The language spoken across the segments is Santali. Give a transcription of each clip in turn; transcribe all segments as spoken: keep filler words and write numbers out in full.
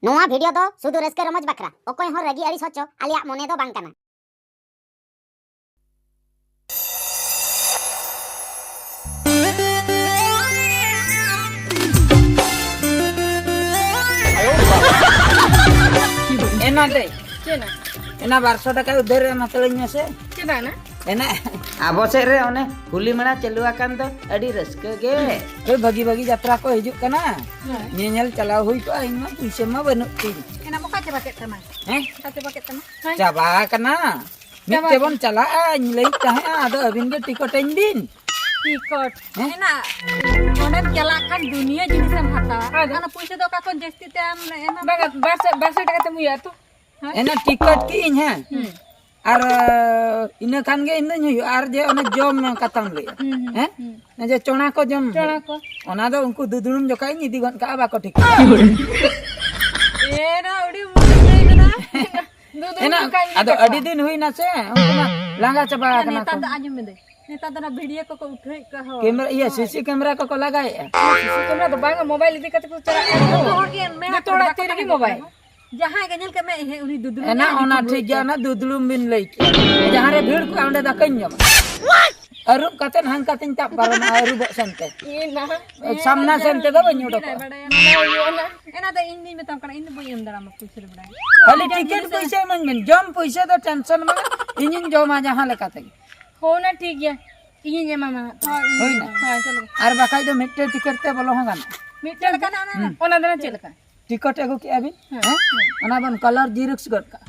ᱱᱚᱣᱟ ᱵᱷᱤᱰᱤᱭᱳ ᱫᱚ ᱥᱩᱫᱷᱩ ᱨᱟᱹᱥᱠᱟᱹ ᱨᱚᱢᱚᱡᱽ ᱵᱟᱠᱷᱨᱟ, ᱚᱠᱚᱭ ᱦᱚᱸ ᱨᱟᱹᱜᱤ ᱟᱹᱲᱤᱥ ᱦᱚᱪᱚ ᱟᱞᱮᱭᱟᱜ ᱢᱚᱱᱮ ᱫᱚ ᱵᱟᱝ ᱠᱟᱱᱟ᱾ ᱮᱱᱟ ᱫᱮ᱾ ᱪᱮᱫ ᱮᱱᱟ? ᱮᱱᱟ ᱵᱟᱨᱥᱚ ᱴᱟᱠᱟ ᱩᱫᱷᱟᱹᱨ ᱮᱢ ᱦᱟᱛᱟᱲᱟᱹᱧ ᱢᱮᱥᱮ᱾ ᱪᱮᱫᱟᱜ ᱮᱱᱟ? ᱮᱱᱟ ᱟᱵᱚ ᱥᱮᱫ ᱨᱮ ᱚᱱᱮ ᱦᱩᱞᱤ ᱢᱮᱞᱟ ᱪᱟᱹᱞᱩ ᱟᱠᱟᱱ ᱫᱚ ᱟᱹᱰᱤ ᱨᱟᱹᱥᱠᱟᱹ ᱜᱮ᱾ ᱦᱳᱭ, ᱵᱷᱟᱹᱜᱤ ᱵᱷᱟᱹᱜᱤ ᱡᱟᱛᱨᱟ ᱠᱚ ᱦᱤᱡᱩᱜ ᱠᱟᱱᱟ᱾ ᱦᱳᱭ᱾ ᱧᱮᱧᱮᱞ ᱪᱟᱞᱟᱣ ᱦᱩᱭ ᱠᱚᱜᱼᱟ, ᱤᱧ ᱢᱟ ᱯᱩᱭᱥᱟᱹ ᱢᱟ ᱵᱟᱹᱱᱩᱜ ᱛᱤᱧ᱾ ᱮᱱᱟ ᱚᱠᱟ ᱪᱟᱵᱟ ᱠᱮᱫ ᱛᱟᱢᱟ? ᱦᱮᱸ? ᱚᱠᱟ ᱪᱟᱵᱟ ᱠᱮᱫ ᱛᱟᱢᱟ? ᱦᱮᱸ? ᱪᱟᱵᱟ ᱟᱠᱟᱱᱟ᱾ ᱪᱟᱵᱟ ᱢᱤᱫ ᱛᱮᱵᱚᱱ ᱟᱠᱟᱱᱟ᱾ ᱪᱟᱞᱟᱜᱼᱟ, ᱤᱧ ᱞᱟᱹᱭᱮᱫ ᱛᱟᱦᱮᱸᱜᱼᱟ, ᱟᱫᱚ ᱟᱹᱵᱤᱱ ᱜᱮ ᱴᱤᱠᱚᱴ ᱟᱹᱧ ᱵᱤᱱ᱾ ᱴᱤᱠᱚᱴ? ᱦᱮᱸ? ᱮᱱᱟ ᱚᱸᱰᱮᱢ ᱪᱟᱞᱟᱜ ᱠᱷᱟᱱ ᱫᱩᱱᱤᱭᱟᱹ ᱡᱤᱱᱤᱥᱮᱢ ᱦᱟᱛᱟᱣᱟ᱾ ᱟᱫᱚ? ᱚᱱᱟ ᱯᱩᱭᱥᱟᱹ ᱫᱚ ᱚᱠᱟ ᱠᱷᱚᱱ ᱡᱟᱹᱥᱛᱤ ᱛᱮ ᱟᱢ ᱮᱢᱟ? ᱵᱟᱝᱟ, ᱵᱟᱨ ᱥᱟᱭ, ᱵᱟᱨ ᱥᱟᱭ ᱴᱟᱠᱟ ᱛᱮᱢ ᱦᱩᱭᱩᱜᱼᱟ ᱛᱚ? ᱦᱮᱸ? ᱮᱱᱟ ᱴᱤᱠᱚᱴ ᱠᱤ ᱤᱧ, ᱦᱮᱸ? ᱦᱩᱸ᱾ ᱟᱨ ᱤᱱᱟᱹ ᱠᱷᱟᱱ ᱜᱮ ᱤᱧ ᱫᱚᱧ ᱦᱩᱭᱩᱜᱼᱟ᱾ ᱟᱨ ᱡᱮ ᱚᱱᱮ ᱡᱚᱢ ᱠᱟᱛᱷᱟᱢ ᱞᱟᱹᱭᱮᱫᱼᱟ, ᱦᱩᱸ, ᱦᱩᱸ, ᱦᱮᱸ? ᱦᱩᱸ᱾ ᱚᱱᱮ ᱡᱮ ᱪᱚᱬᱟ ᱠᱚ ᱡᱚᱢ, ᱪᱚᱬᱟ ᱠᱚ᱾ ᱚᱱᱟ ᱫᱚ ᱩᱱᱠᱩ ᱫᱩᱫᱲᱩᱢ ᱡᱚᱠᱷᱟᱡ ᱤᱧ ᱤᱫᱤ ᱜᱚᱫ ᱠᱟᱜᱼᱟ, ᱵᱟᱠᱚ ᱴᱷᱤᱠ᱾ ᱮᱨᱟ, ᱟᱹᱰᱤ ᱢᱚᱡᱽ ᱞᱟᱹᱭ ᱠᱮᱫᱟ᱾ ᱫᱩᱫᱲᱩᱢ ᱮᱱᱟ, ᱡᱚᱠᱷᱟᱡ ᱤᱧ ᱟᱫᱚ ᱤᱫᱤ ᱟᱹᱰᱤ ᱠᱟᱜᱼᱟ᱾ ᱫᱤᱱ ᱦᱩᱭᱱᱟ ᱥᱮ, ᱩᱱᱠᱩ ᱢᱟ ᱞᱟᱸᱜᱟ ᱪᱟᱵᱟ ᱟᱨ ᱟᱠᱟᱱᱟ ᱱᱮᱛᱟᱨ ᱠᱚ᱾ ᱫᱚ ᱟᱸᱡᱚᱢ ᱢᱮ ᱫᱟᱹᱭ, ᱱᱮᱛᱟᱨ ᱫᱚ ᱚᱱᱟ ᱵᱷᱤᱰᱤᱭᱳ ᱠᱚᱠᱚ ᱩᱴᱷᱟᱹᱣᱮᱫ ᱠᱚᱣᱟ ᱦᱚᱲ᱾ ᱠᱮᱢᱮᱨᱟ, ᱤᱭᱟᱹ, ᱦᱳᱭ᱾ ᱥᱤᱥᱤ ᱠᱮᱢᱮᱨᱟ ᱠᱚᱠᱚ ᱞᱟᱜᱟᱭᱮᱫᱼᱟ᱾ ᱥᱤᱥᱤ ᱠᱮᱢᱮᱨᱟ ᱫᱚ ᱵᱟᱝᱟ, ᱢᱳᱵᱟᱭᱤᱞ ᱤᱫᱤ ᱠᱟᱛᱮ ᱠᱚ ᱪᱟᱞᱟᱜ ᱠᱟᱱᱟ ᱛᱚ᱾ ᱡᱚᱛᱚ ᱦᱚᱲ ᱜᱮ ᱢᱮᱱᱟᱜ ᱡᱚᱛᱚ ᱠᱚᱣᱟ, ᱦᱚᱲᱟᱜ ᱵᱟᱠᱚ ᱛᱤ ᱨᱮᱜᱮ ᱛᱟᱦᱮᱸ ᱢᱳᱵᱟᱭᱤᱞ᱾ ᱠᱟᱱᱟ᱾ ᱡᱟᱦᱟᱸᱭ ᱜᱮ ᱧᱮᱞ ᱠᱮᱫ ᱢᱮ, ᱦᱮᱸ, ᱩᱱᱤ ᱫᱩᱫᱲᱩᱢ ᱮᱱᱟ ᱜᱮ ᱚᱱᱟ ᱴᱷᱤᱠ ᱜᱮᱭᱟ, ᱚᱱᱟ ᱫᱩᱫᱲᱩᱢ ᱵᱤᱱ ᱞᱟᱹᱭ ᱠᱮᱫ᱾ ᱡᱟᱦᱟᱸ ᱨᱮ ᱵᱷᱤᱲ ᱠᱚᱜᱼᱟ, ᱚᱸᱰᱮ ᱫᱟᱠᱟᱧ ᱡᱚᱢᱟ᱾ ᱟᱹᱨᱩᱵ ᱠᱟᱛᱮ ᱦᱟᱱᱠᱟᱛᱮᱧ ᱛᱟᱵ ᱯᱟᱨᱚᱢᱚᱜᱼᱟ, ᱟᱹᱨᱩᱵᱚᱜ ᱥᱮᱱᱛᱮ᱾ ᱮ ᱱᱟ᱾ ᱥᱟᱢᱱᱟ ᱥᱮᱱ ᱛᱮᱫᱚ ᱵᱟᱹᱧ ᱩᱰᱩᱠᱚᱜᱼᱟ᱾ ᱵᱟᱲᱟᱭᱟ, ᱱᱚᱣᱟ ᱦᱩᱭᱩᱜᱼᱟ ᱱᱟ᱾ ᱮᱱᱟ ᱫᱚ ᱤᱧ ᱫᱩᱧ ᱢᱮᱛᱟᱢ ᱠᱟᱱᱟ, ᱤᱧ ᱫᱚ ᱵᱟᱹᱧ ᱮᱢ ᱫᱟᱲᱮᱭᱟᱢᱟ ᱯᱩᱭᱥᱟᱹ ᱫᱚ ᱵᱟᱲᱟᱭᱟ᱾ ᱠᱷᱟᱹᱞᱤ ᱴᱤᱠᱤᱴ ᱯᱩᱭᱥᱟᱹ ᱤᱢᱟᱹᱧ ᱵᱮᱱ, ᱡᱚᱢ ᱯᱩᱭᱥᱟᱹ ᱫᱚ ᱴᱮᱱᱥᱚᱱ ᱢᱮ, ᱤᱧᱤᱧ ᱡᱚᱢᱟ ᱡᱟᱦᱟᱸ ᱞᱮᱠᱟ ᱛᱮᱜᱮ᱾ ᱦᱳᱭ ᱱᱟ, ᱴᱷᱤᱠ ᱜᱮᱭᱟ, ᱤᱧᱤᱧ ᱮᱢᱟᱢᱟ ᱦᱟᱸᱜ᱾ ᱦᱳᱭ, ᱦᱳᱭ ᱱᱟ᱾ ᱦᱳᱭ, ᱪᱚᱞᱚ᱾ ᱟᱨ ᱵᱟᱠᱷᱟᱡ ᱫᱚ ᱢᱤᱫᱴᱮᱱ ᱴᱤᱠᱤᱴ ᱛᱮ ᱵᱚᱞᱚ ᱦᱚᱸ ᱜᱟᱱᱚᱜᱼᱟ᱾ ᱢᱤᱫᱴᱮᱱ ᱞᱮᱠᱟᱱᱟᱜ ᱚᱱᱟ ᱦᱩᱸ᱾ ᱚᱱᱟ ᱫᱚ ᱱᱟ ᱪᱮᱫ ᱞᱮᱠᱟ? ᱴᱤᱠᱤᱴ ᱟᱹᱜᱩ ᱠᱮᱜᱼᱟ ᱵᱤᱱ, ᱦᱮᱸ᱾ ᱦᱮᱸ? ᱚᱱᱟ ᱵᱚᱱ ᱠᱟᱞᱟᱨ ᱡᱮᱨᱚᱠᱥ ᱜᱚᱫ ᱠᱟᱜᱼᱟ᱾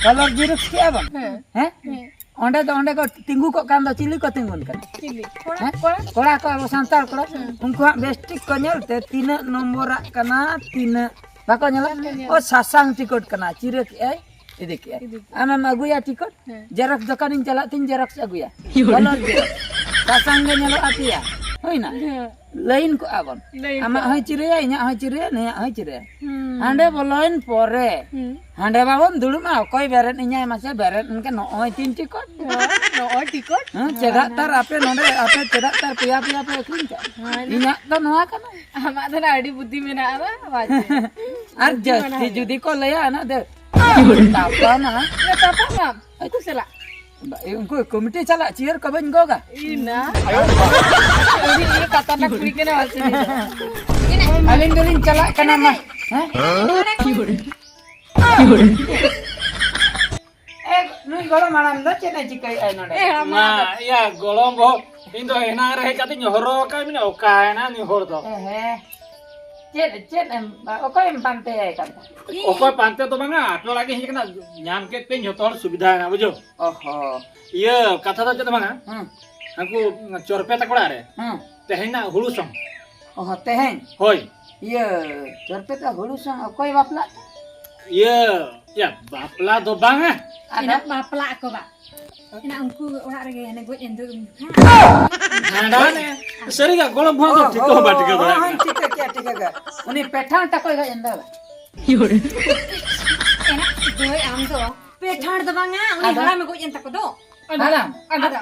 ᱠᱟᱞᱟᱨ ᱡᱮᱨᱚᱠᱥ ᱠᱮᱜᱼᱟ ᱵᱚᱱ, ᱦᱮᱸ᱾ ᱦᱮᱸ? ᱦᱮᱸ᱾ ᱚᱸᱰᱮ ᱫᱚ, ᱚᱸᱰᱮ ᱠᱚ ᱛᱤᱸᱜᱩ ᱠᱚᱜ ᱠᱟᱱ ᱫᱚ, ᱪᱤᱞᱤ ᱠᱚ ᱛᱤᱸᱜᱩᱱ ᱠᱟᱱᱟ? ᱪᱤᱞᱤ? ᱠᱚᱲᱟ, ᱦᱮᱸ? ᱠᱚᱲᱟ᱾ ᱠᱚᱲᱟ ᱠᱚ, ᱟᱵᱚ ᱥᱟᱱᱛᱟᱲ ᱠᱚᱲᱟ, ᱦᱮᱸ᱾ ᱩᱱᱠᱩ ᱦᱟᱸᱜ ᱵᱮᱥ ᱴᱷᱤᱠ ᱠᱚ ᱧᱮᱞ ᱛᱮ ᱛᱤᱱᱟᱹᱜ ᱱᱚᱢᱵᱚᱨᱟᱜ ᱠᱟᱱᱟ, ᱛᱤᱱᱟᱹᱜ ᱵᱟᱠᱚ ᱧᱮᱞᱟ? ᱵᱟᱠᱚ ᱧᱮᱞᱟ᱾ ᱚ, ᱥᱟᱥᱟᱝ ᱴᱤᱠᱤᱴ ᱠᱟᱱᱟ, ᱪᱤᱨᱟᱹ ᱠᱮᱜᱼᱟᱭ, ᱤᱫᱤ ᱠᱮᱜᱼᱟᱭ᱾ ᱤᱫᱤ ᱠᱮᱜᱼᱟᱭ᱾ ᱟᱢᱮᱢ ᱟᱹᱜᱩᱭᱟ ᱴᱤᱠᱤᱴ? ᱦᱮᱸ᱾ ᱡᱮᱨᱚᱠᱥ ᱫᱚᱠᱟᱱᱤᱧ ᱪᱟᱞᱟᱜ ᱛᱤᱧ ᱡᱮᱨᱚᱠᱥ ᱟᱹᱜᱩᱭᱟ᱾ Colour xerox. ᱥᱟᱥᱟᱝ ᱜᱮ ᱧᱮᱞᱚᱜᱼᱟ ᱯᱮᱭᱟ᱾ ᱦᱩᱭᱱᱟ? ᱦᱮᱸ᱾ ᱞᱟᱭᱤᱱ ᱠᱚᱜᱼᱟ ᱵᱚᱱ᱾ ᱞᱟᱭᱤᱱ ᱟᱢᱟᱜ ᱠᱚᱜᱼᱟ᱾ ᱦᱚᱸᱭ ᱪᱤᱨᱟᱹᱭᱟ, ᱤᱧᱟᱹᱜ ᱦᱚᱸᱭ ᱪᱤᱨᱟᱹᱭᱟ, ᱱᱩᱭᱟᱜ ᱦᱚᱸᱭ ᱪᱤᱨᱟᱹᱭᱟ᱾ ᱦᱩᱸ᱾ ᱦᱟᱸᱰᱮ ᱵᱚᱞᱚᱭᱮᱱ ᱯᱚᱨᱮ, ᱦᱩᱸ᱾ ᱦᱟᱸᱰᱮ ᱵᱟᱵᱚᱱ ᱫᱩᱲᱩᱵᱼᱟ, ᱚᱠᱚᱭ ᱵᱮᱨᱮᱫ ᱤᱧᱟᱭ ᱢᱟᱥᱮ, ᱵᱮᱨᱮᱫ ᱮᱱᱠᱷᱟᱱ ᱱᱚᱜᱼᱚᱭ ᱛᱤᱱ ᱴᱤᱠᱚᱴ᱾ ᱦᱳᱭ, ᱱᱚᱜᱼᱚᱭ ᱴᱤᱠᱚᱴ᱾ ᱦᱮᱸ, ᱪᱮᱫᱟᱜ ᱛᱟᱨ ᱟᱯᱮ ᱱᱚᱰᱮ, ᱟᱯᱮ ᱪᱮᱫᱟᱜ ᱛᱟᱨ ᱯᱮᱭᱟ ᱯᱮᱭᱟ ᱯᱮ ᱟᱹᱠᱷᱨᱤᱧ ᱠᱟᱜᱼᱟ? ᱦᱳᱭ᱾ ᱤᱧᱟᱜ ᱫᱚ ᱱᱚᱣᱟ ᱠᱟᱱᱟ᱾ ᱟᱢᱟᱜ ᱫᱚ ᱱᱟ ᱟᱹᱰᱤ ᱵᱩᱫᱽᱫᱷᱤ ᱢᱮᱱᱟᱜᱼᱟ ᱵᱟ, ᱵᱟᱪᱮ᱾ ᱟᱨ ᱵᱩᱫᱽᱫᱷᱤ ᱡᱟᱹᱥᱛᱤ ᱢᱮᱱᱟᱜᱼᱟ᱾ ᱡᱩᱫᱤ ᱠᱚ ᱞᱟᱹᱭᱟ, ᱚᱱᱟ ᱫᱚ ᱛᱟᱯᱟᱢᱟ᱾ ᱤᱭᱟᱹ, ᱛᱟᱯᱟᱢ ᱟᱢ᱾ ᱩᱱᱠᱩ ᱥᱟᱞᱟᱜ᱾ ᱵᱟ-, ᱩᱱᱠᱩ ᱠᱚᱢᱤᱴᱤ ᱥᱟᱞᱟᱜ ᱪᱤᱭᱟᱹᱨ ᱠᱚ ᱵᱟᱹᱧ ᱜᱚᱜᱟ᱾ ᱤᱱᱟ᱾ ᱟᱹᱰᱤ ᱤᱭᱟᱹ ᱠᱟᱛᱟᱨᱱᱟᱠ ᱠᱩᱲᱤ ᱠᱟᱱᱟ ᱵᱟᱪᱮ᱾ ᱟᱹᱞᱤᱧ ᱫᱚᱞᱤᱧ ᱪᱟᱞᱟᱜ ᱠᱟᱱᱟ ᱢᱟ᱾ ᱦᱮᱸ? ᱮ, ᱱᱩᱭ ᱜᱚᱲᱚᱢ ᱦᱟᱲᱟᱢ ᱫᱚ ᱪᱮᱫ ᱮ ᱪᱤᱠᱟᱹᱭᱮᱫᱼᱟ ᱱᱚᱰᱮ? ᱮ, ᱟᱢᱟᱜ ᱢᱟ, ᱤᱭᱟᱹ, ᱜᱚᱲᱚᱢ ᱵᱚᱦᱚᱜ, ᱤᱧ ᱫᱚ ᱮᱱᱟᱝ ᱨᱮ ᱦᱮᱡ ᱠᱟᱛᱮᱧ ᱦᱚᱨᱦᱚ ᱟᱠᱟᱫ ᱢᱮᱭᱟ, ᱚᱠᱟᱭᱮᱱᱟ ᱱᱩᱭ ᱦᱚᱲ ᱫᱚ? ᱮ, ᱦᱮᱸ᱾ ᱪᱮᱫ, ᱪᱮᱫ ᱮᱢ, ᱚᱠᱚᱭᱮᱢ ᱯᱟᱱᱛᱮᱭᱟᱭ ᱠᱟᱱ ᱛᱟᱦᱮᱸᱫ? ᱚᱠᱚᱭ ᱯᱟᱱᱛᱮ ᱫᱚ ᱵᱟᱝᱟ, ᱟᱯᱮ ᱚᱲᱟᱜ ᱜᱤᱧ ᱦᱮᱡ ᱠᱟᱱᱟ, ᱧᱟᱢ ᱠᱮᱫ ᱯᱮᱭᱟᱹᱧ ᱡᱷᱚᱛᱚ ᱦᱚᱲ ᱥᱩᱵᱤᱫᱷᱟ ᱮᱱᱟ, ᱵᱩᱡᱷᱟᱹᱣ? ᱚ ᱦᱚ᱾ ᱤᱭᱟᱹ, ᱠᱟᱛᱷᱟ ᱫᱚ ᱪᱮᱫ ᱫᱚ ᱵᱟᱝᱟ, ᱦᱮᱸ᱾ ᱦᱟᱹᱱᱠᱩ ᱪᱚᱨᱯᱮ ᱛᱟᱠᱚ ᱚᱲᱟᱜ ᱨᱮ ᱦᱮᱸ᱾ ᱛᱮᱦᱮᱧ ᱱᱟᱜ ᱦᱩᱲᱩ ᱥᱚᱝ᱾ ᱚ ᱦᱚ, ᱛᱮᱦᱮᱧ? ᱦᱳᱭ᱾ ᱤᱭᱟᱹ, ᱪᱚᱨᱯᱮ ᱛᱟᱠᱚ ᱦᱩᱲᱩ ᱥᱚᱝ ᱚᱠᱚᱭ ᱵᱟᱯᱞᱟᱜ ᱛᱮ? ᱤᱭᱟᱹ, ᱭᱟ, ᱵᱟᱯᱞᱟ ᱫᱚ ᱵᱟᱝᱟ᱾ ᱟᱫᱚ? ᱮᱱᱟ ᱵᱟᱯᱞᱟᱜ ᱟᱠᱚ ᱵᱟ᱾ ᱮᱱᱟ ᱩᱱᱠᱩ ᱚᱲᱟᱜ ᱨᱮᱜᱮ ᱦᱟᱱᱮ ᱜᱚᱡ ᱮᱱ ᱫᱚ᱾ ᱵᱷᱟᱸᱰᱟᱱ ᱮ᱾ ᱥᱟᱹᱨᱤᱜᱮ ᱜᱚᱲᱚᱢ ᱵᱷᱟᱹᱭ ᱫᱚ ᱚ, ᱴᱷᱤᱠᱟᱹ ᱦᱚᱸ ᱚ, ᱵᱟᱭ ᱴᱷᱤᱠᱟᱹ ᱚ, ᱫᱟᱲᱮᱭᱟᱜ ᱦᱚᱸ, ᱠᱟᱱᱟ᱾ ᱴᱷᱤᱠᱟᱹ ᱠᱮᱜᱼᱟ, ᱴᱷᱤᱠᱟᱹ ᱠᱮᱜᱼᱟ᱾ ᱩᱱᱤ ᱯᱮᱴᱷᱟᱲ ᱛᱟᱠᱚᱭ ᱜᱚᱡ ᱮᱱ ᱫᱚ᱾ ᱮᱱᱟ ᱫᱚᱭ ᱟᱢ ᱫᱚ᱾ ᱯᱮᱴᱷᱟᱲ ᱫᱚ ᱵᱟᱝᱟ, ᱩᱱᱤ ᱟᱫᱚ? ᱦᱟᱲᱟᱢᱮ ᱜᱚᱡ ᱮᱱ ᱛᱟᱠᱚ ᱫᱚ᱾ ᱦᱟᱲᱟᱢ? ᱟᱫᱚ?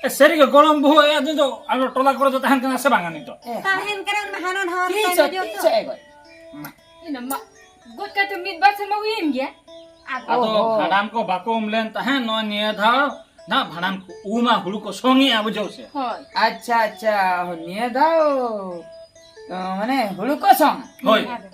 ᱮ, ᱥᱟᱹᱨᱤᱜᱮ ᱜᱚᱲᱚᱢ ᱵᱟᱹᱦᱩ ᱮ, ᱟᱫᱚ ᱫᱚ ᱟᱞᱚ ᱴᱚᱞᱟ ᱠᱚᱨᱮ ᱫᱚ ᱛᱟᱦᱮᱱ ᱠᱟᱱᱟ ᱥᱮ ᱵᱟᱝᱟ ᱱᱤᱛᱚᱜ? ᱮ᱾ ᱛᱟᱦᱮᱱ ᱠᱟᱱᱟ, ᱚᱱᱟ ᱦᱟᱱᱟ ᱱᱟᱣᱟ ᱛᱤᱥ ᱛᱟᱦᱮᱱ ᱪᱚ, ᱡᱚᱛᱚ᱾ ᱛᱤᱥ ᱪᱚ ᱮ ᱜᱚᱡ? ᱤᱱᱟᱹ ᱢᱟ, ᱜᱚᱡ ᱠᱟᱛᱮ ᱢᱤᱫ ᱵᱟᱨ ᱥᱮᱨᱢᱟ ᱦᱩᱭᱮᱱ ᱜᱮᱭᱟ᱾ ᱟᱫᱚ ᱚ ᱦᱚᱸ᱾ ᱵᱷᱟᱸᱰᱟᱱ ᱠᱚ ᱵᱟᱠᱚ ᱩᱢ ᱞᱮᱱ ᱛᱟᱦᱮᱸᱫ, ᱱᱚᱜᱼᱚᱭ ᱱᱤᱭᱟᱹ ᱫᱷᱟᱣ ᱱᱟᱜ ᱵᱷᱟᱸᱰᱟᱱ ᱠᱚ ᱩᱢᱟ, ᱦᱩᱲᱩ ᱠᱚ ᱥᱚᱝᱮᱜᱼᱟ, ᱵᱩᱡᱷᱟᱹᱣ ᱥᱮ? ᱦᱳᱭ᱾ ᱟᱪᱪᱷᱟ, ᱟᱪᱪᱷᱟ, ᱱᱤᱭᱟᱹ ᱫᱷᱟᱣ, ᱚ, ᱢᱟᱱᱮ ᱦᱩᱲᱩ ᱠᱚ ᱥᱚᱝᱟ? ᱦᱳᱭ᱾ ᱟᱫᱚ?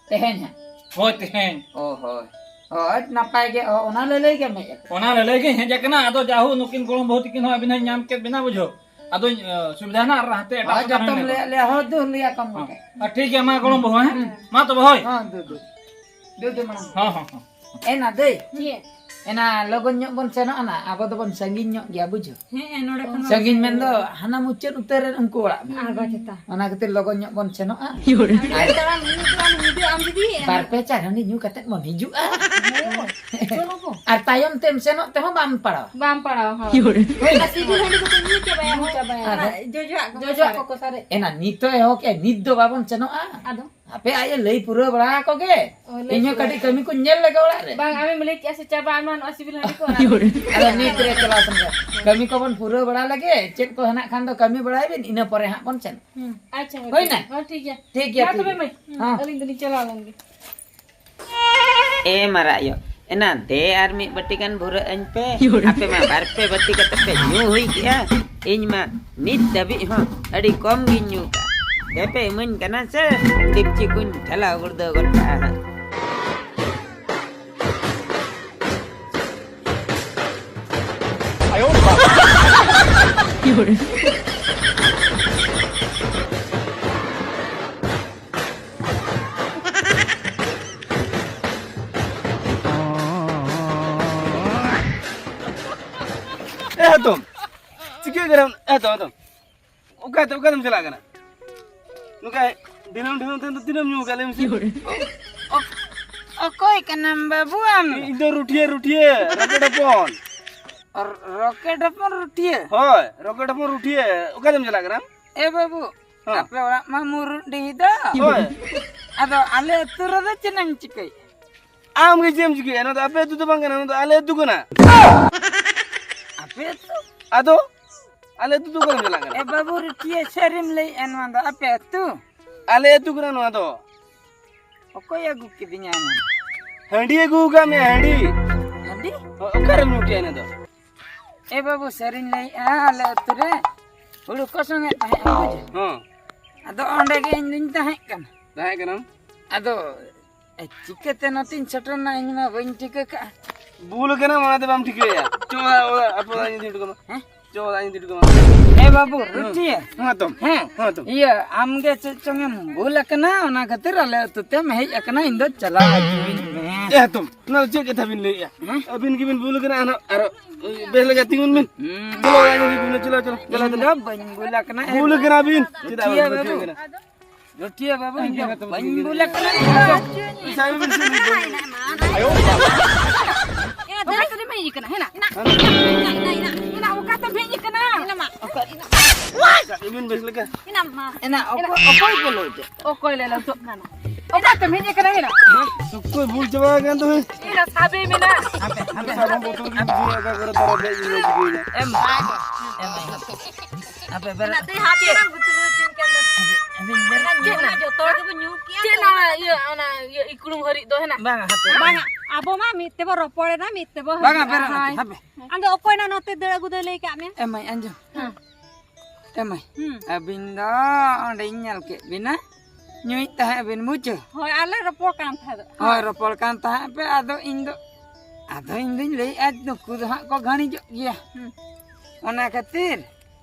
ᱛᱮᱦᱮᱧ ᱦᱟᱸᱜ? ᱦᱳᱭ, ᱛᱮᱦᱮᱧ᱾ ᱚ, ᱦᱳᱭ᱾ ᱦᱳᱭ, ᱱᱟᱯᱟᱭ ᱜᱮ, ᱚ, ᱚᱱᱟ ᱞᱟᱹᱞᱟᱹᱭ ᱜᱮᱢ ᱦᱮᱡ ᱟᱠᱟᱱᱟ? ᱚᱱᱟ ᱞᱟᱹᱞᱟᱹᱭ ᱜᱮᱧ ᱦᱮᱡ ᱟᱠᱟᱱᱟ, ᱟᱫᱚ ᱡᱟᱦᱳ ᱱᱩᱠᱤᱱ ᱜᱚᱲᱚᱢ ᱵᱟᱹᱦᱩ ᱛᱟᱹᱠᱤᱱ ᱦᱚᱸ ᱟᱹᱵᱤᱱ ᱦᱚᱸᱧ ᱧᱟᱢ ᱠᱮᱫ ᱵᱤᱱᱟ, ᱵᱩᱡᱷᱟᱹᱣ᱾ ᱟᱫᱚᱧ, ᱮ, ᱥᱩᱵᱤᱫᱷᱟ ᱦᱮᱱᱟᱜ ᱟᱨ ᱦᱟᱱᱛᱮ ᱮᱴᱟᱜ ᱦᱳᱭ, ᱠᱚ ᱛᱟᱦᱮᱱ ᱡᱚᱛᱚᱢ ᱦᱩᱭᱩᱜᱼᱟ᱾ ᱞᱟᱹᱭᱟ, ᱞᱟᱹᱭᱟ, ᱦᱳᱭ, ᱫᱩ ᱞᱟᱹᱭᱟ ᱠᱚᱢ ᱦᱚᱸ᱾ ᱠᱟᱛᱮ᱾ ᱟᱨ ᱴᱷᱤᱠ ᱜᱮᱭᱟ, ᱢᱟ ᱜᱚᱲᱚᱢ ᱵᱟᱹᱦᱩ, ᱦᱮᱸ? ᱦᱩᱸ᱾ ᱢᱟ ᱛᱚᱵᱮ, ᱦᱳᱭ᱾ ᱦᱚᱸ, ᱫᱩ, ᱫᱩ᱾ ᱫᱩ, ᱫᱩ, ᱢᱟᱲᱟᱝ᱾ ᱦᱚᱸ, ᱦᱚᱸ, ᱦᱚᱸ᱾ ᱮᱱᱟ, ᱫᱟᱹᱭ᱾ ᱪᱮᱫ? ᱮᱱᱟ, ᱞᱚᱜᱚᱱ ᱧᱚᱜ ᱵᱚᱱ ᱥᱮᱱᱚᱜᱼᱟ ᱱᱟ᱾ ᱟᱵᱚ ᱫᱚᱵᱚᱱ ᱥᱟᱺᱜᱤᱧ ᱧᱚᱜ ᱜᱮᱭᱟ, ᱵᱩᱡᱷᱟᱹᱣ᱾ ᱦᱮᱸ, ᱱᱚᱰᱮ ᱠᱷᱚᱱ ᱫᱚ ᱥᱟᱺᱜᱤᱧ ᱢᱮᱱ ᱫᱚ, ᱦᱟᱱᱟ ᱢᱩᱪᱟᱹᱫ ᱩᱛᱟᱹᱨ ᱨᱮ ᱩᱱᱠᱩ ᱚᱲᱟᱜ ᱢᱮᱱᱟᱜᱼᱟ᱾ ᱟᱨ ᱵᱟᱝ ᱪᱮᱛᱟ᱾ ᱚᱱᱟ ᱠᱷᱟᱹᱛᱤᱨ ᱞᱚᱜᱚᱱ ᱧᱚᱜ ᱵᱚᱱ ᱥᱮᱱᱚᱜᱼᱟ᱾ ᱟᱨ ᱛᱟᱲᱟᱢ ᱧᱩ ᱛᱟᱲᱟᱢ ᱧᱤᱫᱟᱹ ᱟᱢ ᱡᱩᱫᱤ ᱵᱟᱨ ᱯᱮ ᱪᱟᱨ ᱦᱟᱺᱰᱤ ᱧᱩ ᱠᱟᱛᱮ ᱵᱚᱱ ᱦᱤᱡᱩᱜᱼᱟ᱾ ᱦᱳᱭ, ᱪᱚᱞᱚ ᱵᱚ᱾ ᱟᱨ ᱛᱟᱭᱚᱢ ᱛᱮᱢ ᱥᱮᱱᱚᱜ ᱛᱮᱦᱚᱸ ᱵᱟᱢ ᱯᱟᱲᱟᱣᱟ᱾ ᱵᱟᱢ ᱯᱟᱲᱟᱣᱟ, ᱦᱳᱭ᱾ ᱦᱳᱭ᱾ ᱚᱱᱟ ᱥᱤᱵᱤᱞ ᱦᱟᱺᱰᱤ ᱫᱚᱠᱚ ᱧᱩ ᱪᱟᱵᱟᱭᱟ, ᱧᱩ ᱦᱳᱭ᱾ ᱪᱟᱵᱟᱭᱟ᱾ ᱚᱱᱟ ᱡᱚᱡᱚᱣᱟᱜ ᱠᱚᱠᱚ ᱡᱚᱡᱚᱣᱟᱜ ᱥᱟᱨᱮᱡ᱾ ᱠᱚᱠᱚ ᱥᱟᱨᱮᱡ᱾ ᱮᱱᱟ ᱱᱤᱛ ᱦᱚᱸ ᱮᱦᱚᱵ ᱠᱮᱫ, ᱱᱤᱛ ᱫᱚ ᱵᱟᱵᱚᱱ ᱥᱮᱱᱚᱜᱼᱟ᱾ ᱟᱫᱚ? ᱟᱯᱮ ᱟᱡ ᱮ ᱞᱟᱹᱭ ᱯᱩᱨᱟᱹᱣ ᱵᱟᱲᱟ ᱟᱠᱚ ᱜᱮ᱾ ᱚ, ᱞᱟᱹᱭ ᱤᱧ ᱦᱚᱸ ᱯᱩᱨᱟᱹᱣ᱾ ᱠᱟᱹᱴᱤᱡ ᱠᱟᱹᱢᱤ ᱠᱚᱧ ᱧᱮᱞ ᱞᱮᱜᱮ ᱚᱲᱟᱜ ᱨᱮ᱾ ᱵᱟᱝ, ᱟᱢᱮᱢ ᱞᱟᱹᱭ ᱠᱮᱜᱼᱟ ᱥᱮ ᱪᱟᱵᱟ ᱟᱭᱢᱟ ᱱᱚᱣᱟ ᱥᱤᱵᱤᱞ ᱦᱟᱺᱰᱤ ᱠᱚ, ᱚᱱᱟ ᱟᱫᱚ ᱱᱤᱛ ᱨᱮ ᱪᱟᱞᱟᱣ ᱥᱮᱱ ᱠᱟᱹᱢᱤ ᱠᱚᱵᱚᱱ ᱯᱩᱨᱟᱹᱣ ᱵᱟᱲᱟ ᱞᱮᱜᱮ, ᱪᱮᱫ ᱠᱚ ᱦᱮᱱᱟᱜ ᱠᱷᱟᱱ ᱫᱚ ᱠᱟᱹᱢᱤ ᱵᱟᱲᱟᱭ ᱵᱤᱱ, ᱤᱱᱟᱹ ᱯᱚᱨᱮ ᱦᱟᱸᱜ ᱵᱚᱱ ᱥᱮᱱ᱾ ᱦᱩᱸ, ᱟᱪᱪᱷᱟ, ᱦᱳᱭ ᱦᱳᱭ ᱛᱚᱵᱮ᱾ ᱱᱟ? ᱦᱚᱸ, ᱴᱷᱤᱠ ᱜᱮᱭᱟ᱾ ᱴᱷᱤᱠ ᱜᱮᱭᱟ, ᱢᱟ ᱴᱷᱤᱠ ᱛᱚᱵᱮ ᱜᱮᱭᱟ᱾ ᱢᱟᱹᱭ, ᱦᱩᱸ, ᱦᱚᱸ᱾ ᱟᱹᱞᱤᱧ ᱫᱚᱞᱤᱧ ᱪᱟᱞᱟᱣ ᱞᱮᱱ ᱜᱮ᱾ ᱮ ᱢᱟᱨᱟᱜ ᱭᱳ, ᱮᱱᱟ ᱫᱮ ᱟᱨ ᱢᱤᱫ ᱵᱟᱹᱴᱤ ᱜᱟᱱ ᱵᱷᱩᱨᱟᱹᱜ ᱟᱹᱧ ᱯᱮ᱾ ᱟᱯᱮ ᱢᱟ ᱵᱟᱨ ᱯᱮ ᱵᱟᱹᱴᱤ ᱠᱟᱛᱮ ᱯᱮ ᱧᱩ ᱦᱩᱭ ᱠᱮᱜᱼᱟ, ᱤᱧ ᱢᱟ ᱱᱤᱛ ᱫᱷᱟᱹᱵᱤᱡ ᱦᱚᱸ ᱟᱹᱰᱤ ᱠᱚᱢ ᱜᱤᱧ ᱧᱩ ᱠᱟᱜᱼᱟ᱾ ᱫᱮᱯᱮ ᱤᱢᱟᱹᱧ ᱠᱟᱱᱟ ᱥᱮ ᱰᱤᱯᱪᱤ ᱠᱚᱧ ᱴᱷᱮᱞᱟᱣ ᱜᱩᱲᱫᱟᱹᱣ ᱜᱚᱫ ᱠᱟᱜᱼᱟ ᱦᱟᱸᱜ᱾ ᱮ ᱦᱟᱛᱚᱢ, ᱪᱤᱠᱟᱹᱜ ᱠᱟᱱᱟᱢ? ᱮ ᱦᱟᱛᱚᱢ, ᱦᱟᱛᱚᱢ, ᱚᱠᱟᱛᱮ, ᱚᱠᱟᱛᱮᱢ ᱪᱟᱞᱟᱜ ᱠᱟᱱᱟ? ᱱᱚᱝᱠᱟ ᱫᱤᱱᱟᱹᱢ ᱫᱤᱱᱟᱹᱢ ᱛᱮ ᱫᱚ ᱛᱤᱱᱟᱹᱜ ᱮᱢ ᱧᱩ ᱟᱠᱟᱫ, ᱞᱟᱹᱭ ᱢᱮᱥᱮ? ᱚ-, ᱚᱠᱚᱭ ᱠᱟᱱᱟᱢ ᱵᱟᱹᱵᱩ ᱟᱢ? ᱤᱧ ᱫᱚ ᱨᱩᱴᱷᱤᱭᱟᱹ, ᱨᱩᱴᱷᱤᱭᱟᱹ, ᱨᱚᱠᱮᱴ ᱦᱚᱯᱚᱱ᱾ ᱨᱚ-, ᱨᱚᱠᱮᱴ ᱦᱚᱯᱚᱱ ᱨᱩᱴᱷᱤᱭᱟᱹ? ᱦᱳᱭ, ᱨᱚᱠᱮᱴ ᱦᱚᱯᱚᱱ ᱨᱩᱴᱷᱤᱭᱟᱹ᱾ ᱚᱠᱟᱛᱮᱢ ᱪᱟᱞᱟᱜ ᱠᱟᱱᱟ? ᱮ ᱵᱟᱹᱵᱩ, ᱦᱮᱸ᱾ ᱟᱯᱮ ᱚᱲᱟᱜ ᱢᱟ ᱢᱩᱨᱩᱫ ᱰᱤᱦᱤ ᱫᱚ᱾ ᱦᱳᱭ᱾ ᱟᱫᱚ ᱟᱞᱮ ᱟᱹᱛᱩ ᱨᱮᱫᱚ ᱪᱮᱫ ᱮᱢ ᱪᱤᱠᱟᱹᱭᱟ? ᱟᱢ ᱜᱮ ᱪᱮᱫ ᱮᱢ ᱪᱤᱠᱟᱹᱭᱟ? ᱱᱚᱣᱟ ᱫᱚ ᱟᱯᱮ ᱟᱹᱛᱩ ᱫᱚ ᱵᱟᱝ ᱠᱟᱱᱟ, ᱱᱚᱣᱟ ᱫᱚ ᱟᱞᱮ ᱟᱹᱛᱩ ᱠᱟᱱᱟ᱾ ᱟᱯᱮ ᱟᱹᱛᱩ? ᱟᱫᱚ ᱟᱞᱮ ᱟᱹᱛᱩ ᱫᱚ ᱚᱠᱟᱨᱮᱢ ᱪᱟᱞᱟᱜ ᱠᱟᱱᱟ? ᱮ ᱵᱟᱹᱵᱩ, ᱨᱩᱴᱷᱤᱭᱟᱹ ᱥᱟᱹᱨᱤᱢ ᱞᱟᱹᱭᱮᱫᱼᱟ, ᱱᱚᱣᱟ ᱫᱚ ᱟᱯᱮ ᱟᱹᱛᱩ? ᱟᱞᱮ ᱟᱹᱛᱩ ᱠᱟᱱᱟ ᱱᱚᱣᱟ ᱫᱚ᱾ ᱚᱠᱚᱭ ᱟᱹᱜᱩ ᱠᱤᱫᱤᱧᱟ ᱚᱱᱟ? ᱦᱟᱺᱰᱤ ᱟᱹᱜᱩ ᱟᱠᱟᱫ ᱢᱮᱭᱟ, ᱦᱟᱺᱰᱤ᱾ ᱦᱟᱺᱰᱤ? ᱚ-, ᱚᱠᱟᱨᱮᱢ ᱧᱩ ᱠᱮᱜᱼᱟ ᱤᱱᱟᱹ ᱫᱚ? ᱮ ᱵᱟᱹᱵᱩ, ᱥᱟᱹᱨᱤᱧ ᱞᱟᱹᱭᱮᱫᱼᱟ, ᱟᱞᱮ ᱟᱹᱛᱩ ᱨᱮ ᱦᱩᱲᱩ ᱠᱚ ᱥᱚᱝᱜᱮ ᱛᱟᱦᱮᱸᱫ, ᱵᱩᱡᱷᱟᱹᱣ? ᱦᱚᱸ᱾ ᱟᱫᱚ ᱚᱸᱰᱮ ᱜᱮ ᱤᱧ ᱫᱩᱧ ᱛᱟᱦᱮᱸ ᱠᱟᱱᱟ᱾ ᱛᱟᱦᱮᱸ ᱠᱟᱱᱟᱢ? ᱟᱫᱚ ᱮ, ᱪᱤᱠᱟᱹᱛᱮ ᱱᱚᱛᱮᱧ ᱥᱮᱴᱮᱨᱱᱟ, ᱤᱧ ᱢᱟ ᱵᱟᱹᱧ ᱴᱷᱤᱠᱟᱹ ᱠᱟᱜᱼᱟ᱾ ᱵᱩᱞ ᱠᱟᱱᱟᱢ, ᱚᱱᱟᱛᱮ ᱵᱟᱢ ᱴᱷᱤᱠᱟᱹᱭᱟ᱾ ᱪᱚ, ᱚᱲᱟᱜ, ᱚᱲᱟᱜ, ᱟᱯᱮ ᱚᱲᱟᱜ ᱤᱧ ᱤᱫᱤ ᱦᱚᱴᱚ ᱠᱟᱢᱟ᱾ ᱦᱮᱸ? ᱪᱚ, ᱚᱲᱟᱜ ᱤᱧ ᱤᱫᱤ ᱦᱚᱴᱚ ᱠᱟᱢᱟ᱾ ᱮ ᱵᱟᱹᱵᱩ, ᱦᱮᱸ᱾ ᱨᱩᱴᱷᱤᱭᱟᱹ᱾ ᱦᱮᱸ ᱛᱚ᱾ ᱦᱮᱸ? ᱦᱮᱸ ᱛᱚ᱾ ᱤᱭᱟᱹ, ᱟᱢᱜᱮ ᱪᱮᱫ ᱪᱚᱝ ᱮᱢ ᱵᱩᱞ ᱟᱠᱟᱱᱟ, ᱚᱱᱟ ᱠᱷᱟᱹᱛᱤᱨ ᱟᱞᱮ ᱟᱹᱛᱩ ᱛᱮᱢ ᱦᱮᱡ ᱟᱠᱟᱱᱟ, ᱤᱧ ᱫᱚ ᱪᱟᱞᱟᱣ ᱦᱚᱪᱚᱧ ᱢᱮ᱾ ᱮ ᱦᱟᱛᱚᱢ, ᱱᱚᱣᱟ ᱫᱚ ᱪᱮᱫ ᱠᱟᱛᱷᱟ ᱵᱤᱱ ᱞᱟᱹᱭᱮᱜᱼᱟ? ᱦᱮᱸ? ᱟᱹᱵᱤᱱ ᱜᱮᱵᱤᱱ ᱵᱩᱞ ᱟᱠᱟᱱᱟ, ᱟᱨᱦᱚᱸ, ᱟᱨᱦᱚᱸ ᱵᱮᱥ ᱞᱮᱠᱟ ᱛᱤᱸᱜᱩᱱ ᱵᱤᱱ᱾ ᱦᱩᱸ᱾ ᱪᱚᱞᱚ, ᱚᱲᱟᱜ ᱤᱧ ᱤᱫᱤ ᱵᱤᱱᱟ, ᱪᱚᱞᱚ, ᱪᱚᱞᱚ, ᱪᱚᱞᱚ, ᱤᱧ ᱪᱚᱞᱚ᱾ ᱫᱚ ᱵᱟᱹᱧ ᱵᱩᱞ ᱟᱠᱟᱱᱟ᱾ ᱵᱩᱞ ᱟᱠᱟᱱᱟ ᱵᱤᱱ? ᱪᱮᱫᱟᱜ ᱨᱩᱴᱷᱤᱭᱟᱹ ᱵᱟᱹᱵᱤᱱ ᱵᱩᱞ ᱵᱟᱹᱵᱩ᱾ ᱟᱠᱟᱱᱟ? ᱨᱩᱴᱷᱤᱭᱟᱹ ᱵᱟᱹᱵᱩ, ᱤᱧ ᱫᱚ ᱵᱟᱹᱧ ᱵᱩᱞ ᱟᱠᱟᱱᱟ᱾ ᱥᱟᱵ ᱵᱤᱱ ᱥᱮ᱾ ᱮ, ᱫᱟᱫᱟ, ᱚᱠᱟ ᱛᱮᱢ ᱦᱮᱡ ᱟᱠᱟᱱᱟ? ᱦᱮᱱᱟ, ᱦᱮᱱᱟ, ᱦᱮᱱᱟ, ᱦᱮᱱᱟ, ᱦᱮᱱᱟ, ᱚᱠᱟ ᱛᱮᱢ ᱦᱮᱡ ᱟᱠᱟᱱᱟ? ᱦᱮᱱᱟ ᱢᱟ᱾ ᱤᱢᱤᱱ ᱵᱮᱥ ᱞᱮᱠᱟ᱾ ᱮᱱᱟ ᱢᱟ᱾ ᱮᱱᱟ ᱚᱠᱚᱭ, ᱚᱠᱚᱭ ᱠᱚ ᱞᱟᱹᱭ ᱛᱮ? ᱚᱠᱚᱭ ᱞᱮ ᱞᱟᱹᱭ ᱛᱚ ᱱᱟᱱᱟ? ᱚᱠᱟ ᱛᱮᱢ ᱦᱮᱡ ᱟᱠᱟᱱᱟ ᱮᱱᱟ? ᱥᱩᱠᱩᱭ ᱵᱷᱩᱞ ᱪᱟᱵᱟ ᱟᱠᱟᱱ ᱛᱟᱢᱟ᱾ ᱮᱱᱟ ᱥᱟᱵᱮ ᱢᱮᱱᱟ᱾ ᱦᱟᱯᱮ, ᱦᱟᱯᱮ, ᱥᱟᱵᱚᱱ ᱵᱚᱛᱚᱞ ᱜᱮ ᱵᱩᱡᱷᱟᱹᱣ ᱟᱠᱟ ᱠᱚᱨᱮ ᱛᱟᱨᱟ ᱵᱮᱜ ᱜᱮ ᱵᱩᱡᱷᱟᱹᱣ ᱮᱱᱟ᱾ ᱮᱢ, ᱮᱢ, ᱮᱢ, ᱦᱟᱯᱮ᱾ ᱦᱟᱯᱮ, ᱵᱮᱨᱮᱫ᱾ ᱱᱟᱛᱮ ᱦᱟᱯᱮ ᱨᱮ ᱵᱩᱛᱞᱩ ᱪᱤᱱ ᱠᱟᱱ ᱫᱚ᱾ ᱦᱟᱯᱮ, ᱦᱟᱯᱮ, ᱵᱮᱨᱮᱫ᱾ ᱪᱮᱫ ᱱᱟ ᱡᱚᱛᱚ ᱦᱚᱲ ᱜᱮᱵᱚ ᱧᱩ ᱠᱮᱜᱼᱟ᱾ ᱪᱮᱫ ᱱᱟ ᱤᱭᱟᱹ, ᱚᱱᱟ ᱤᱭᱟᱹ ᱤᱠᱲᱩᱢ ᱦᱟᱹᱨᱤᱡ ᱫᱚ ᱦᱮᱱᱟ? ᱵᱟᱝᱟ, ᱦᱟᱯᱮ᱾ ᱵᱟᱝᱟ, ᱟᱵᱚ ᱢᱟ ᱢᱤᱫ ᱛᱮᱵᱚ ᱨᱚᱯᱚᱲᱮᱱᱟ, ᱢᱤᱫ ᱛᱮᱵᱚ ᱵᱟᱝᱟ, ᱦᱟᱹᱨᱤᱡᱼᱟ᱾ ᱵᱮᱨᱮᱫ, ᱦᱳᱭ᱾ ᱦᱟᱯᱮ᱾ ᱟᱫᱚ ᱚᱠᱚᱭ ᱱᱟ ᱱᱚᱛᱮ ᱫᱟᱹᱲ ᱟᱹᱜᱩ ᱫᱚᱭ ᱞᱟᱹᱭ ᱠᱟᱜ ᱢᱮ? ᱮᱢᱟᱹᱧ ᱟᱸᱡᱚᱢ᱾ ᱦᱮᱸ᱾ ᱮᱢᱟᱹᱧ᱾ ᱦᱩᱸ᱾ ᱟᱹᱵᱤᱱ ᱫᱚ ᱚᱸᱰᱮᱧ ᱧᱮᱞ ᱠᱮᱫ ᱵᱤᱱᱟ, ᱧᱩᱭᱮᱫ ᱛᱟᱦᱮᱸᱫ ᱵᱤᱱ ᱵᱩᱡᱷᱟᱹᱣ᱾ ᱦᱳᱭ, ᱟᱞᱮ ᱨᱚᱯᱚᱲ ᱠᱟᱱ ᱛᱟᱦᱮᱸᱫ᱾ ᱦᱳᱭ, ᱨᱚᱯᱚᱲ ᱠᱟᱱ ᱛᱟᱦᱮᱸᱫ ᱯᱮ, ᱟᱫᱚ ᱤᱧ ᱫᱚ, ᱟᱫᱚ ᱤᱧ ᱫᱩᱧ ᱞᱟᱹᱭᱮᱫᱼᱟ, ᱱᱩᱠᱩ ᱫᱚ ᱦᱟᱸᱜ ᱠᱚ ᱜᱷᱟᱹᱲᱤᱡᱚᱜ ᱜᱮᱭᱟ᱾ ᱦᱩᱸ᱾ ᱚᱱᱟ ᱠᱷᱟᱹᱛᱤᱨ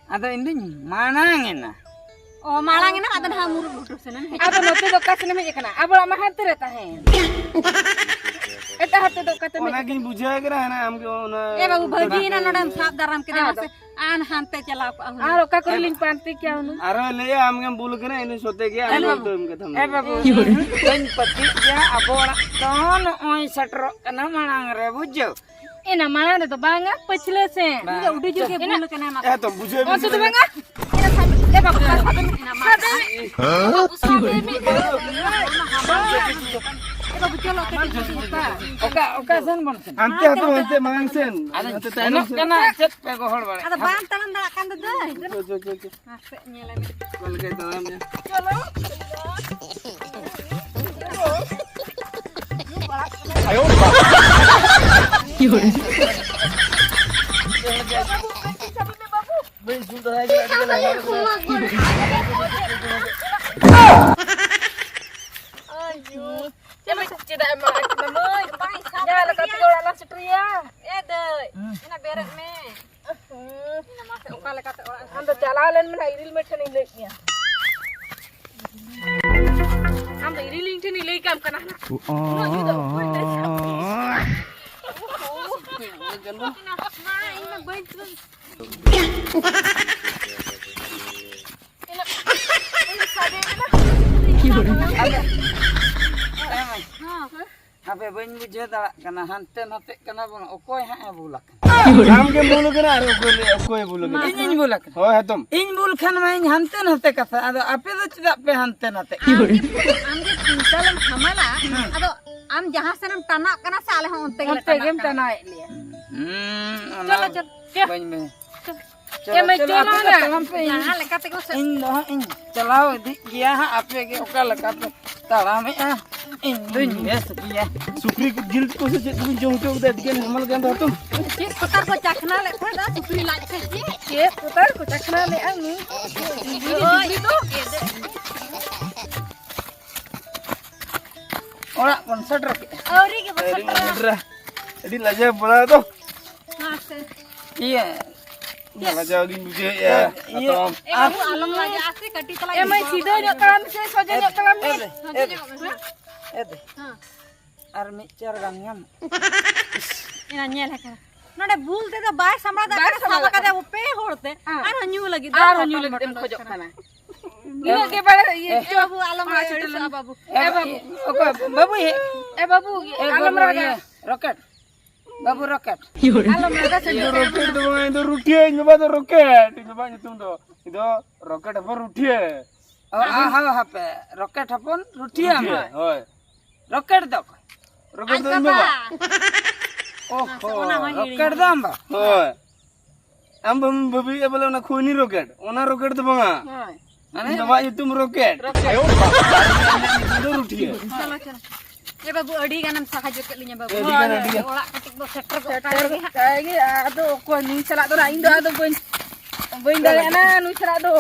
ᱟᱫᱚ ᱤᱧ ᱫᱩᱧ ᱢᱟᱲᱟᱝ ᱮᱱᱟ᱾ ᱚ, ᱢᱟᱲᱟᱝ ᱮᱱᱟ, ᱟᱫᱚ ᱱᱟᱦᱟᱜ ᱢᱩᱨᱩᱫ ᱜᱷᱩᱴᱩ ᱥᱮᱱᱮᱢ ᱦᱮᱡ ᱟᱫᱚ ᱮᱱᱟ᱾ ᱱᱚᱛᱮ ᱫᱚ ᱚᱠᱟ ᱥᱮᱱᱮᱢ ᱦᱮᱡ ᱟᱠᱟᱱᱟ? ᱟᱵᱚᱣᱟᱜ ᱢᱟ ᱦᱟᱱᱛᱮ ᱨᱮ ᱛᱟᱦᱮᱸᱱ᱾ ᱮᱴᱟᱜ ᱦᱟᱱᱛᱮ ᱫᱚ ᱚᱠᱟ ᱛᱮᱢ ᱦᱮᱡ ᱚᱱᱟᱜᱤᱧ ᱟᱠᱟᱱᱟ? ᱵᱩᱡᱷᱟᱹᱣ ᱠᱟᱱᱟ, ᱦᱟᱱᱟ ᱟᱢᱜᱮ ᱚᱱᱟ ᱮ ᱵᱟᱹᱵᱩ, ᱵᱷᱟᱹᱜᱤ ᱮᱱᱟ, ᱱᱚᱰᱮᱢ ᱥᱟᱵ ᱫᱟᱨᱟᱢ ᱠᱮᱫᱮᱭᱟ, ᱟᱫᱚ ᱢᱟᱥᱮ᱾ ᱟᱱ ᱦᱟᱱᱛᱮ ᱪᱟᱞᱟᱣ ᱠᱚᱜᱼᱟ ᱦᱩᱱᱟᱹᱝ᱾ ᱟᱨ ᱚᱠᱟ ᱠᱚᱨᱮ ᱞᱤᱧ ᱯᱟᱱᱛᱮ ᱠᱮᱭᱟ ᱦᱩᱱᱟᱹᱝ? ᱟᱨᱚᱭ ᱞᱟᱹᱭᱟ ᱟᱢ ᱜᱮᱢ ᱵᱩᱞ ᱠᱟᱱᱟ, ᱤᱱᱟᱹ ᱥᱚᱛᱮ ᱜᱮ ᱟᱢ ᱮ ᱵᱟᱹᱵᱩ, ᱫᱚᱢ ᱠᱟᱛᱷᱟᱢ ᱮ ᱞᱟᱹᱭᱟ᱾ ᱵᱟᱹᱵᱩ, ᱤᱧ ᱵᱟᱹᱧ ᱯᱟᱹᱛᱭᱟᱹᱜ ᱜᱮᱭᱟ, ᱟᱵᱚ ᱚᱲᱟᱜ ᱫᱚ ᱱᱚᱜᱼᱚᱭ ᱥᱮᱴᱮᱨᱚᱜ ᱠᱟᱱᱟ ᱢᱟᱲᱟᱝ ᱨᱮ, ᱵᱩᱡᱷᱟᱹᱣ? ᱮᱱᱟ ᱢᱟᱲᱟᱝ ᱨᱮᱫᱚ ᱵᱟᱝᱟ, ᱯᱟᱹᱪᱷᱞᱟᱹ ᱥᱮᱱ᱾ ᱵᱟᱝ᱾ ᱤᱧ ᱫᱚ ᱩᱰᱤ ᱡᱳᱨ ᱜᱮ ᱮᱱᱟ ᱵᱩᱞ ᱠᱟᱱᱟ ᱢᱟ᱾ ᱮ ᱛᱚ ᱵᱩᱡᱷᱟᱹᱣ ᱚᱱᱛᱮ ᱫᱚ ᱵᱩᱡᱷᱟᱹᱣ᱾ ᱵᱟᱝᱟ᱾ ᱮᱱᱟ ᱥᱟᱵ ᱢᱮ᱾ ᱮ ᱵᱟᱹᱵᱩ, ᱥᱟᱵ ᱢᱮ᱾ ᱥᱟᱵ ᱢᱮ᱾ ᱵᱟᱹᱵᱩ, ᱥᱟᱵ ᱢᱮ᱾ ᱮ ᱵᱟᱹᱵᱩ, ᱪᱚᱞᱚ, ᱠᱟᱹᱴᱤᱡ ᱵᱚᱱ ᱜᱚᱴᱟ᱾ ᱚᱠᱟ, ᱚᱠᱟ ᱥᱮᱱ ᱵᱚᱱ ᱥᱮᱱ? ᱦᱟᱱᱛᱮ, ᱦᱟᱱᱛᱮ, ᱦᱟᱱᱛᱮ ᱢᱟᱲᱟᱝ ᱥᱮᱱ᱾ ᱟᱫᱚ ᱦᱟᱱᱛᱮ ᱛᱟᱭᱱᱚᱢ ᱥᱮᱱᱚᱜ ᱥᱮᱱ᱾ ᱠᱟᱱᱟ, ᱪᱮᱫ ᱯᱮ ᱜᱚᱦᱚᱲ ᱵᱟᱲᱟᱭᱟ? ᱟᱫᱚ ᱵᱟᱢ ᱛᱟᱲᱟᱢ ᱫᱟᱲᱮᱭᱟᱜ ᱠᱟᱱ ᱫᱚ ᱫᱟᱹᱭ᱾ ᱪᱚ, ᱪᱚ, ᱪᱚ, ᱪᱚ᱾ ᱦᱟᱯᱮ, ᱧᱮᱞᱮ ᱢᱮ᱾ ᱚᱠᱟ ᱞᱮᱠᱟᱭ ᱛᱟᱲᱟᱢ ᱮᱫᱟ? ᱪᱚᱞᱚ᱾ ᱵᱟᱹᱧ ᱥᱩᱨ ᱫᱟᱲᱮᱭᱟᱜ ᱠᱟᱱᱟ, ᱟᱹᱰᱤ ᱡᱳᱨ ᱞᱟᱸᱜᱟ ᱠᱟᱱᱟ᱾ ᱪᱮᱫᱟᱜ ᱮᱢ ᱢᱟᱲᱟᱝ ᱠᱟᱱᱟ ᱢᱟᱹᱭ? ᱡᱟᱦᱟᱸ ᱞᱮᱠᱟ ᱛᱮᱜᱮ ᱚᱲᱟᱜ ᱞᱟᱝ ᱥᱮᱴᱮᱨᱮᱭᱟ᱾ ᱮ ᱫᱟᱹᱭ, ᱦᱩᱸ᱾ ᱮᱱᱟ ᱵᱮᱨᱮᱫ ᱢᱮ᱾ ᱦᱩᱸ᱾ ᱮᱱᱟ ᱢᱟᱥᱮ ᱚᱠᱟ ᱞᱮᱠᱟᱛᱮ ᱚᱲᱟᱜ ᱮᱢ ᱟᱢ ᱫᱚ ᱥᱮᱴᱮᱨᱟ? ᱪᱟᱞᱟᱣ ᱞᱮᱱ ᱢᱮ ᱱᱟ, ᱤᱨᱤᱞ ᱢᱮ ᱴᱷᱮᱱᱤᱧ ᱞᱟᱹᱭ ᱠᱮᱭᱟ᱾ ᱟᱢ ᱫᱚ ᱤᱨᱤᱞ ᱤᱧ ᱴᱷᱮᱱᱤᱧ ᱞᱟᱹᱭ ᱠᱟᱢ ᱠᱟᱱᱟ ᱦᱟᱸᱜ᱾ ᱩᱱᱟᱹᱜ ᱧᱩ ᱫᱚ ᱚᱠᱚᱭ ᱫᱚᱭ ᱥᱟᱵ ᱯᱮᱭᱟ? ᱮᱱᱟ, ᱮᱱᱟ ᱵᱟᱹᱧ ᱛᱩᱞ᱾ ᱮᱱᱟ, ᱮᱱᱟ ᱥᱟᱰᱮ ᱠᱟᱱᱟ᱾ ᱦᱮᱸ᱾ ᱦᱟᱯᱮ, ᱵᱟᱹᱧ ᱵᱩᱡᱷᱟᱹᱣ ᱫᱟᱲᱮᱭᱟᱜ ᱠᱟᱱᱟ, ᱦᱟᱱᱛᱮ ᱱᱟᱛᱮᱜ ᱠᱟᱱᱟ ᱵᱚᱱ, ᱚᱠᱚᱭ ᱦᱟᱸᱜ ᱮ ᱵᱩᱞ ᱟᱠᱟᱱᱟ? ᱟᱢ ᱜᱮᱢ ᱵᱩᱞ ᱟᱠᱟᱱᱟ ᱟᱨ ᱚᱠᱚᱭ ᱞᱟᱹᱭ, ᱚᱠᱚᱭ ᱵᱩᱞ ᱟᱠᱟᱱᱟ? ᱤᱧᱤᱧ ᱵᱩᱞ ᱟᱠᱟᱱᱟ᱾ ᱦᱳᱭ, ᱦᱮᱛᱚᱢ᱾ ᱤᱧ ᱵᱩᱞ ᱠᱷᱟᱱ ᱢᱟ ᱤᱧ ᱦᱟᱱᱛᱮ ᱱᱟᱛᱮ ᱠᱟᱛᱷᱟ, ᱟᱫᱚ ᱟᱯᱮ ᱫᱚ ᱪᱮᱫᱟᱜ ᱯᱮ ᱦᱟᱱᱛᱮ ᱱᱟᱛᱮᱜ ᱠᱟᱱᱟ? ᱟᱢ ᱜᱮ ᱠᱩᱝᱠᱟᱞᱮᱢ ᱦᱟᱢᱟᱞᱟ, ᱟᱫᱚ ᱟᱢ ᱡᱟᱦᱟᱸ ᱥᱮᱱᱮᱢ ᱴᱟᱱᱟᱜ ᱠᱟᱱᱟ ᱥᱮ, ᱟᱞᱮ ᱦᱚᱸ ᱚᱱᱛᱮ ᱜᱮᱞᱮ ᱚᱱᱛᱮ ᱜᱮᱢ ᱴᱟᱱᱟᱜ ᱠᱟᱱᱟ᱾ ᱴᱟᱱᱟᱣᱮᱫ ᱞᱮᱭᱟ᱾ ᱦᱩᱸ, ᱚᱱᱟ ᱪᱚᱞᱚ, ᱪᱚᱞᱚ, ᱪᱚᱞᱚ᱾ ᱵᱟᱹᱧ ᱢᱮ᱾ ᱪᱚᱞᱚ᱾ ᱪᱚᱞᱚ, ᱮ ᱢᱟᱹᱭ, ᱪᱚᱞᱚ, ᱪᱚᱞᱚ ᱟᱯᱮ ᱫᱚ ᱱᱟ᱾ ᱛᱟᱲᱟᱢ ᱯᱮ, ᱤᱧ, ᱡᱟᱦᱟᱸ ᱞᱮᱠᱟ ᱛᱮᱠᱚ ᱥᱮ- ᱤᱧ ᱫᱚ ᱦᱟᱸᱜ ᱤᱧ ᱪᱟᱞᱟᱣ ᱤᱫᱤᱜ ᱜᱮᱭᱟ ᱦᱟᱸᱜ, ᱟᱯᱮ ᱜᱮ ᱚᱠᱟ ᱞᱮᱠᱟ ᱯᱮ ᱛᱟᱲᱟᱢᱮᱜᱼᱟ, ᱤᱧ ᱫᱩᱧ ᱵᱮᱥ ᱜᱮᱭᱟ᱾ ᱥᱩᱠᱨᱤ ᱡᱤᱞ ᱠᱚ ᱥᱮ ᱪᱮᱫ ᱠᱚᱵᱤᱱ ᱡᱚᱢ ᱦᱚᱪᱚ ᱠᱮᱫᱟ? ᱟᱹᱰᱤ ᱜᱟᱱ ᱦᱟᱢᱟᱞ ᱜᱟᱱ ᱫᱚ ᱦᱟᱛᱚᱢ᱾ ᱪᱮᱫ ᱠᱚᱛᱟᱨ ᱠᱚ ᱪᱟᱠᱷᱱᱟ ᱞᱮᱫ ᱛᱟᱦᱮᱸ ᱫᱚ, ᱥᱩᱠᱨᱤ ᱞᱟᱡ ᱠᱷᱟᱹᱥᱤ? ᱪᱮᱫ ᱠᱚᱛᱟᱨ ᱠᱚ ᱪᱟᱠᱷᱱᱟ ᱞᱮᱫᱼᱟ ᱱᱩᱭ ᱦᱳᱭ᱾ ᱥᱩᱠᱨᱤ ᱫᱚ? ᱚᱲᱟᱜ ᱵᱚᱱ ᱥᱮᱴᱮᱨ ᱠᱮᱫᱼᱟ᱾ ᱟᱹᱣᱨᱤ ᱜᱮ ᱵᱚᱱ ᱟᱹᱰᱤ ᱥᱮᱴᱮᱨᱟ᱾ ᱢᱚᱡᱽ ᱨᱮ᱾ ᱟᱹᱰᱤ ᱞᱟᱡᱟᱣ ᱵᱟᱲᱟ ᱫᱚ᱾ ᱢᱟᱥᱮ᱾ ᱤᱭᱟᱹ᱾ ᱞᱟᱡᱟᱣ ᱜᱤᱧ ᱵᱩᱡᱷᱟᱹᱣᱮᱫᱼᱟ᱾ ᱤᱭᱟᱹ᱾ ᱦᱟᱛᱚᱢ᱾ ᱮ ᱵᱟᱹᱵᱩ, ᱟᱞᱚᱢ ᱞᱟᱡᱟᱜᱼᱟ ᱥᱮ, ᱠᱟᱹᱴᱤᱡ ᱛᱟᱞᱟᱝ ᱮ ᱢᱟᱹᱭ, ᱤᱧ ᱥᱤᱫᱷᱟᱹ ᱧᱚᱜ ᱛᱟᱲᱟᱢ ᱥᱮ, ᱥᱚᱡᱷᱮ ᱧᱚᱜ ᱛᱟᱲᱟᱢ ᱢᱮ᱾ ᱮᱫᱮ, ᱥᱚᱡᱷᱮ ᱮᱫᱮ, ᱧᱚᱜ ᱢᱮ᱾ ᱮᱫᱮ᱾ ᱦᱮᱸ᱾ ᱟᱨ ᱢᱤᱫ ᱪᱟᱨ ᱜᱟᱱ ᱧᱟᱢ᱾ ᱮᱱᱟ ᱧᱮᱞ ᱟᱠᱟᱱᱟ᱾ ᱱᱚᱰᱮ ᱵᱩᱞ ᱛᱮᱫᱚ ᱵᱟᱭ ᱥᱟᱢᱵᱲᱟᱣ ᱫᱟᱲᱮᱭᱟᱜ ᱵᱟᱭ ᱠᱟᱱᱟ, ᱥᱟᱵ ᱥᱟᱢᱵᱲᱟᱣ ᱟᱠᱟᱫᱮᱭᱟ ᱫᱟᱲᱮᱭᱟᱜ ᱯᱮ ᱦᱚᱲ ᱛᱮ᱾ ᱦᱮᱸ᱾ ᱟᱨᱦᱚᱸ ᱧᱩ ᱞᱟᱹᱜᱤᱫ ᱫᱚ ᱟᱨᱦᱚᱸ ᱧᱩ ᱞᱚᱴᱚᱢ ᱞᱟᱹᱜᱤᱫ ᱮᱢ ᱞᱚᱴᱚᱢ ᱠᱷᱚᱡᱚᱜ ᱠᱟᱱᱟ᱾ ᱤᱱᱟᱹᱜ ᱜᱮ ᱵᱟᱲᱟᱭ, ᱤᱭᱟᱹ, ᱮ ᱵᱟᱹᱵᱩ, ᱟᱞᱚᱢ ᱨᱟᱜᱟ, ᱥᱮᱴᱮᱨ ᱞᱮᱱᱟ᱾ ᱵᱟᱹᱵᱩ᱾ ᱮ ᱮ ᱵᱟᱹᱵᱩ᱾ ᱵᱟᱹᱵᱩ, ᱚᱠᱚᱭ? ᱵᱟᱹᱵᱩ ᱦᱮ? ᱮ ᱟᱞᱚᱢ ᱵᱟᱹᱵᱩ, ᱨᱟᱜᱟ᱾ ᱤᱭᱟᱹ, ᱨᱚᱠᱮᱴ᱾ ᱵᱟᱹᱵᱩ ᱨᱚᱠᱮᱴ᱾ ᱟᱞᱚᱢ ᱨᱟᱜᱟ ᱥᱮ᱾ ᱤᱧ ᱫᱚ ᱨᱚᱠᱮᱴ ᱫᱚ ᱵᱟᱝ, ᱤᱧ ᱫᱚ ᱨᱩᱴᱷᱤᱭᱟᱹ, ᱤᱧ ᱵᱟᱵᱟ ᱫᱚ ᱨᱚᱠᱮᱴ, ᱤᱧ ᱵᱟᱵᱟᱣᱟᱜ ᱧᱩᱛᱩᱢ ᱫᱚ᱾ ᱤᱧ ᱫᱚ ᱨᱚᱠᱮᱴ ᱦᱚᱯᱚᱱ ᱨᱩᱴᱷᱤᱭᱟᱹ᱾ ᱚ, ᱟ, ᱦᱟᱣ ᱦᱟᱯᱮ, ᱨᱚᱠᱮᱴ ᱦᱚᱯᱚᱱ ᱨᱩᱴᱷᱤᱭᱟᱹ ᱨᱩᱴᱷᱤᱭᱟᱹ, ᱢᱟ᱾ ᱦᱳᱭ᱾ ᱨᱚᱠᱮᱴ ᱫᱚ ᱚᱠᱚᱭ? ᱨᱚᱠᱮᱴ ᱟᱡ ᱫᱚ ᱤᱧ ᱵᱟᱵᱟ᱾ ᱵᱟᱵᱟ᱾ ᱚᱦᱚ, ᱟᱪᱪᱷᱟ, ᱚᱱᱟ ᱦᱚᱸ ᱦᱤᱲᱤᱧ ᱨᱚᱠᱮᱴ ᱫᱚ ᱟᱢ ᱵᱟ? ᱦᱳᱭ᱾ ᱟᱢ ᱵᱟᱢ ᱵᱷᱟᱹᱵᱤᱭᱮᱫᱼᱟ ᱵᱚᱞᱮ ᱚᱱᱟ ᱠᱷᱩᱭᱱᱤ ᱨᱚᱠᱮᱴ, ᱚᱱᱟ ᱨᱚᱠᱮᱴ ᱫᱚ ᱵᱟᱝᱟ᱾ ᱦᱳᱭ᱾ ᱢᱟᱱᱮ? ᱤᱧ ᱵᱟᱵᱟᱣᱟᱜ ᱧᱩᱛᱩᱢ ᱨᱚᱠᱮᱴ᱾ ᱨᱚᱠᱮᱴ᱾ ᱟᱨ ᱤᱧᱟᱹᱜ ᱧᱩᱛᱩᱢ ᱫᱚ ᱨᱩᱴᱷᱤᱭᱟᱹ᱾ ᱪᱚᱞᱚ, ᱪᱚᱞᱚ᱾ ᱮ ᱵᱟᱹᱵᱩ, ᱟᱹᱰᱤ ᱜᱟᱱᱮᱢ ᱥᱟᱦᱟᱡᱽᱡᱚ ᱠᱮᱫ ᱞᱤᱧᱟ ᱵᱟᱹᱵᱩ᱾ ᱟᱹᱰᱤ ᱜᱟᱱ, ᱟᱹᱰᱤ ᱜᱟᱱ᱾ ᱚᱲᱟᱜ ᱠᱟᱹᱴᱤᱡ ᱵᱚ ᱥᱮᱴᱮᱨ ᱜᱚᱫ ᱠᱟᱜ ᱞᱮᱜᱮ ᱦᱟᱸᱜ᱾ ᱠᱟᱭ ᱜᱮ, ᱟᱫᱚ ᱚᱠᱚᱭ ᱱᱩᱭ ᱥᱟᱞᱟᱜ ᱫᱚ ᱱᱟᱜ ᱤᱧ ᱫᱚ ᱟᱫᱚ ᱵᱟᱹᱧ, ᱵᱟᱹᱧ ᱫᱟᱲᱮᱭᱟᱜᱼᱟ ᱱᱟ ᱱᱩᱭ ᱥᱟᱞᱟᱜ ᱫᱚ᱾